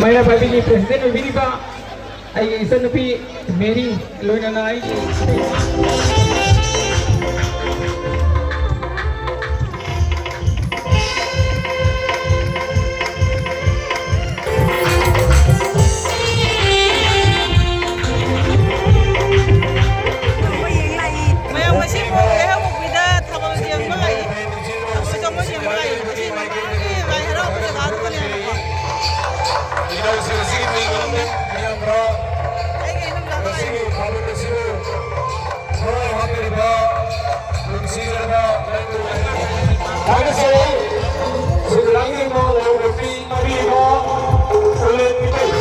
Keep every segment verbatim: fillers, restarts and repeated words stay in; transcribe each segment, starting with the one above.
ꯃꯩꯔꯥ ꯄꯥꯏꯕꯤꯒꯤ president ꯑꯣꯏꯕꯤꯔꯤꯕ ꯑꯩꯒꯤ ꯏꯆꯟꯅꯨꯄꯤ ꯃꯦꯔꯤ, ꯂꯣꯏꯅꯅ ꯑꯩꯒꯤ ꯃꯌꯥꯝ ꯉꯁꯤ ꯂꯩꯍꯧꯕꯤꯗ ꯊꯥꯕꯜ ꯌꯦꯡꯕ ꯂꯥꯛꯏ꯫ ꯊꯥꯕꯜ ꯆꯣꯡꯕ ꯌꯦꯡꯕ ꯂꯥꯛꯏ꯫ ꯉꯁꯤ ꯅꯨꯡꯇꯤꯒꯤ ꯂꯥꯏ ꯍꯔꯥꯎꯕ ꯖꯒꯥꯗꯨꯗꯅꯦꯕꯀꯣ꯫ ꯑꯩꯒꯤ ꯏꯅꯝ ꯉꯁꯤꯒꯤ ꯊꯥꯕꯜ ꯑꯁꯤꯕꯨ ꯊꯋꯥꯏ ꯍꯥꯞꯄꯤꯔꯤꯕ ꯅꯨꯡꯁꯤꯖꯔꯕ ꯊꯥꯒꯠꯆꯔꯤ꯫ ꯁꯤꯗ ꯂꯥꯡꯂꯤꯕ ꯂꯧ ꯅꯨꯄꯤ ꯑꯔꯤꯕ ꯎꯂꯦꯟ ꯃꯤꯇꯩ꯫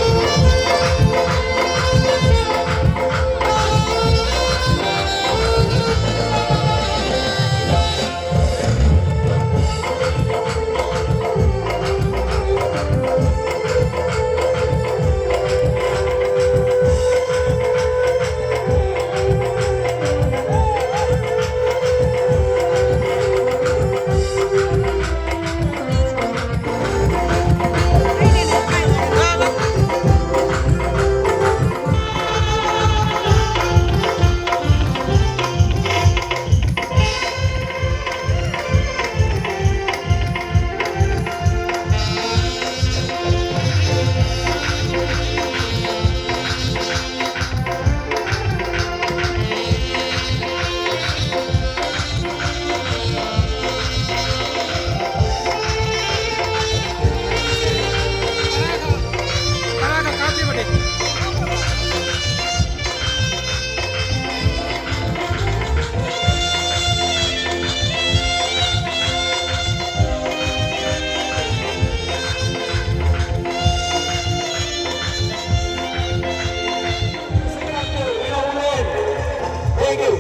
Thank you.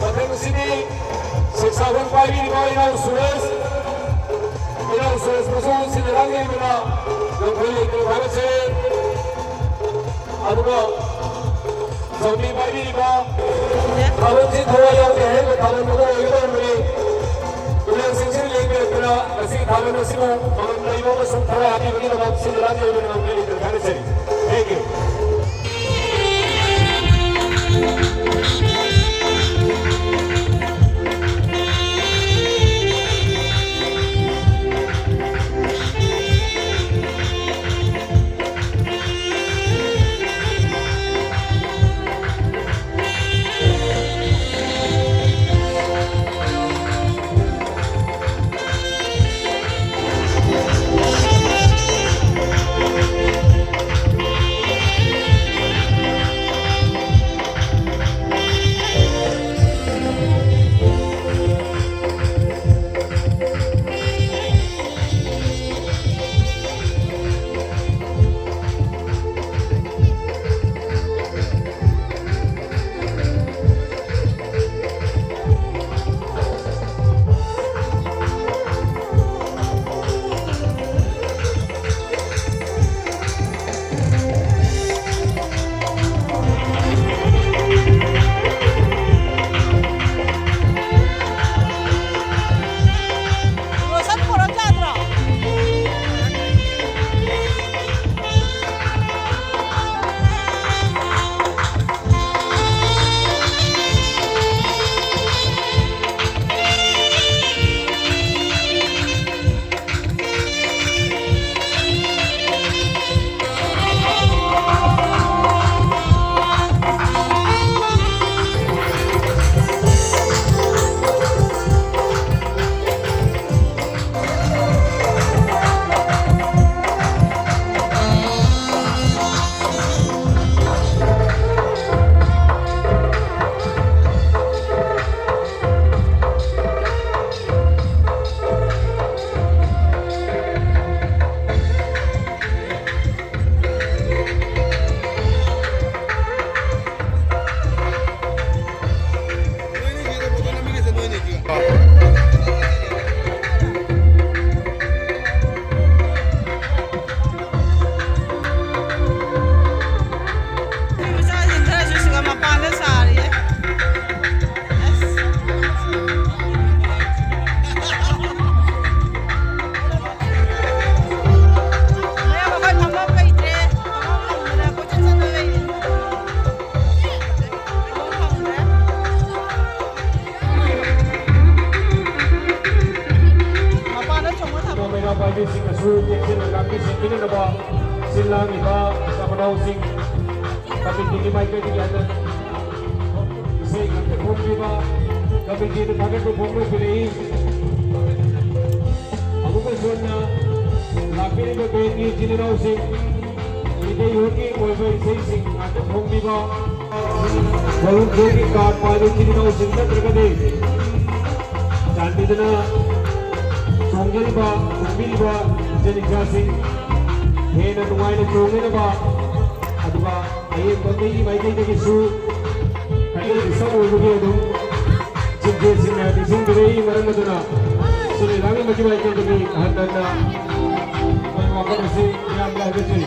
ꯃꯊꯪꯁꯤꯗꯤ ꯁꯦꯛꯁꯥꯐꯣꯟ ꯄꯥꯏꯕꯤꯔꯤꯕ ꯏꯅꯥꯎ ꯁꯨꯔꯦꯁ, ꯏꯅꯥꯎ ꯁꯨꯔꯦꯁ ꯃꯁꯨ ꯁꯤꯗ ꯂꯥꯡꯂꯤꯕꯅ ꯂꯝꯈꯣꯏ ꯂꯩꯇ꯭ꯔꯕ ꯍꯥꯏꯕꯁꯦ꯫ ꯑꯗꯨꯒ ꯆꯧꯀꯤ ꯄꯥꯏꯕꯤꯔꯤꯕ ꯊꯥꯕꯜꯁꯤ ꯊꯋꯥꯏ ꯌꯥꯎꯗꯦ ꯍꯥꯏꯔꯤꯕ ꯊꯥꯕꯜ ꯑꯃ ꯑꯣꯏꯒꯗꯧꯔꯤꯕꯅꯤ꯫ ꯏꯅꯥꯎꯁꯤꯡꯁꯤ ꯂꯦꯡꯕꯤꯔꯛꯇ꯭ꯔꯦ꯫ ꯉꯁꯤꯒꯤ ꯊꯧꯔꯝ ꯑꯁꯤꯕꯨ ꯃꯃꯜ ꯂꯩꯕ ꯑꯃꯁꯨꯡ ꯊꯋꯥꯏ ꯍꯥꯞꯄꯤꯕꯒꯤꯗꯃꯛ ꯁꯤꯟ ꯂꯥꯡꯂꯤꯕ ꯃꯌꯥꯝ ꯊꯥꯒꯠꯆꯔꯤ꯫ Thank you. ꯂꯣꯏꯅꯅꯕ ꯁꯤꯜ ꯂꯥꯡꯂꯤꯕ ꯁꯃꯥꯅꯥꯎꯁꯤꯡ ꯀꯃꯤꯇꯤꯒꯤ ꯃꯥꯏꯀꯩꯗꯒꯤ ꯍꯟꯅ ꯏꯁꯩ ꯉꯥꯛꯇ ꯐꯣꯡꯕꯤꯕ ꯀꯃꯤꯇꯤꯗ ꯊꯥꯒꯠꯄ ꯐꯣꯡꯗꯣꯛꯄꯤꯔꯛꯏ꯫ ꯑꯃꯨꯛꯀꯁꯨ ꯍꯟꯅ ꯂꯥꯛꯄꯤꯔꯤꯕ ꯕꯦꯟꯒꯤ ꯏꯆꯤꯟ ꯏꯅꯥꯎꯁꯤꯡ, ꯃꯤꯇꯩ ꯍꯣꯜꯒꯤ ꯑꯣꯏꯕ ꯏꯁꯩꯁꯤꯡ ꯉꯥꯛꯇ ꯐꯣꯡꯕꯤꯕ, ꯃꯔꯨꯞ ꯈꯣꯏꯒꯤ ꯀꯥꯔ ꯄꯥꯏꯕ ꯏꯆꯤꯟ ꯏꯅꯥꯎꯁꯤꯡ ꯅꯠꯇ꯭ꯔꯒꯗꯤ ꯆꯥꯟꯕꯤꯗꯨꯅ ꯆꯣꯡꯖꯔꯤꯕ, ꯆꯣꯡꯕꯤꯔꯤꯕ ꯏꯆꯟ ꯏꯆꯥꯁꯤꯡ ꯍꯦꯟꯅ ꯅꯨꯡꯉꯥꯏꯅ ꯆꯣꯡꯅꯅꯕ, ꯑꯗꯨꯒ ꯑꯌꯦꯡꯕ ꯃꯤꯒꯤ ꯃꯥꯏꯀꯩꯗꯒꯤꯁꯨ ꯈꯔ disturb ꯑꯣꯏꯕꯒꯤ ꯑꯗꯨꯝ ꯆꯤꯡꯖꯦꯜꯁꯤꯡꯅ ꯅꯤꯡꯁꯤꯡꯕꯤꯔꯛꯏ꯫ ꯃꯔꯝ ꯑꯗꯨꯅ ꯁꯤꯜ ꯂꯥꯡꯂꯤꯕꯒꯤ ꯃꯥꯏꯀꯩꯗꯒꯤ ꯍꯟꯅ ꯍꯟꯅ ꯑꯩꯈꯣꯏ ꯋꯥꯐꯝ ꯑꯁꯤ ꯃꯌꯥꯝꯗ ꯍꯥꯏꯖꯔꯤ꯫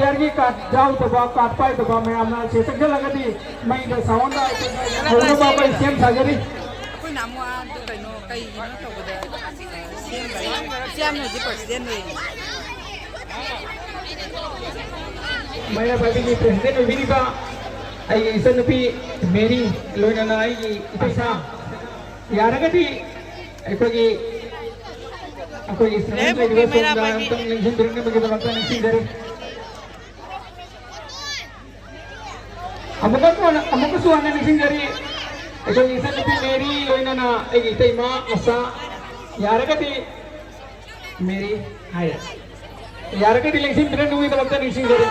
ꯌꯥꯔꯒꯤ ꯀꯥꯔꯗ ꯌꯥꯎꯗꯕ, ꯀꯥꯔꯗ ꯄꯥꯏꯗꯕ ꯃꯌꯥꯝꯅ ꯁꯦ ꯆꯪꯁꯤꯜꯂꯒꯗꯤ ꯃꯩꯗ ꯁꯥꯎꯟꯗ ꯍꯧꯅꯕ ꯑꯩꯈꯣꯏ ꯁꯦꯝ ꯁꯥꯖꯔꯤ꯫ ꯑꯩꯈꯣꯏꯅ ꯑꯃꯨꯛ ꯑꯥ ꯀꯩꯅꯣ ꯀꯩꯒꯤꯅꯣ ꯇꯧꯕꯗ ꯁꯦꯝꯕ ꯏꯆꯦ ꯌꯥꯝꯅꯁꯨ ꯄ꯭ꯔꯁꯤꯗꯦꯟ ꯑꯣꯏꯌꯦ꯫ ꯃꯩꯔꯥ ꯄꯥꯏꯕꯤꯒꯤ ꯄ꯭ꯔꯁꯤꯗꯦꯟ ꯑꯣꯏꯕꯤꯔꯤꯕ ꯑꯩꯒꯤ ꯏꯆꯟꯅꯨꯄꯤ ꯃꯦꯔꯤ, ꯂꯣꯏꯅꯅ ꯑꯩꯒꯤ ꯏꯇꯩꯁꯥ, ꯌꯥꯔꯒꯗꯤ ꯑꯩꯈꯣꯏꯒꯤ ꯑꯩꯈꯣꯏꯒꯤ ꯁꯃꯨꯗ꯭ꯔꯒꯤ ꯂꯩꯔꯤꯕ ꯁꯣꯝꯗ ꯑꯃꯨꯛꯇꯪ ꯂꯦꯡꯁꯤꯟꯕꯤꯔꯛꯅꯕꯒꯤꯗꯃꯛꯇ ꯅꯤꯡꯁꯤꯡꯖꯔꯤ꯫ ꯑꯃꯨꯛꯀꯁꯨ ꯍꯟꯅ, ꯑꯃꯨꯛꯀꯁꯨ ꯍꯟꯅ ꯅꯤꯡꯁꯤꯡꯖꯔꯤ, ꯑꯩꯈꯣꯏꯒꯤ ꯏꯆꯟꯅꯨꯄꯤ ꯃꯦꯔꯤ ꯂꯣꯏꯅꯅ ꯑꯩꯒꯤ ꯏꯇꯩꯃ ꯃꯁꯥ, ꯌꯥꯔꯒꯗꯤ ꯃꯦꯔꯤ ꯍꯥꯏꯔꯦ, ꯌꯥꯔꯒꯗꯤ ꯂꯦꯡꯁꯤꯟꯕꯤꯔꯛꯅꯕꯒꯤꯗꯃꯛꯇ ꯅꯤꯡꯁꯤꯡꯖꯔꯤ꯫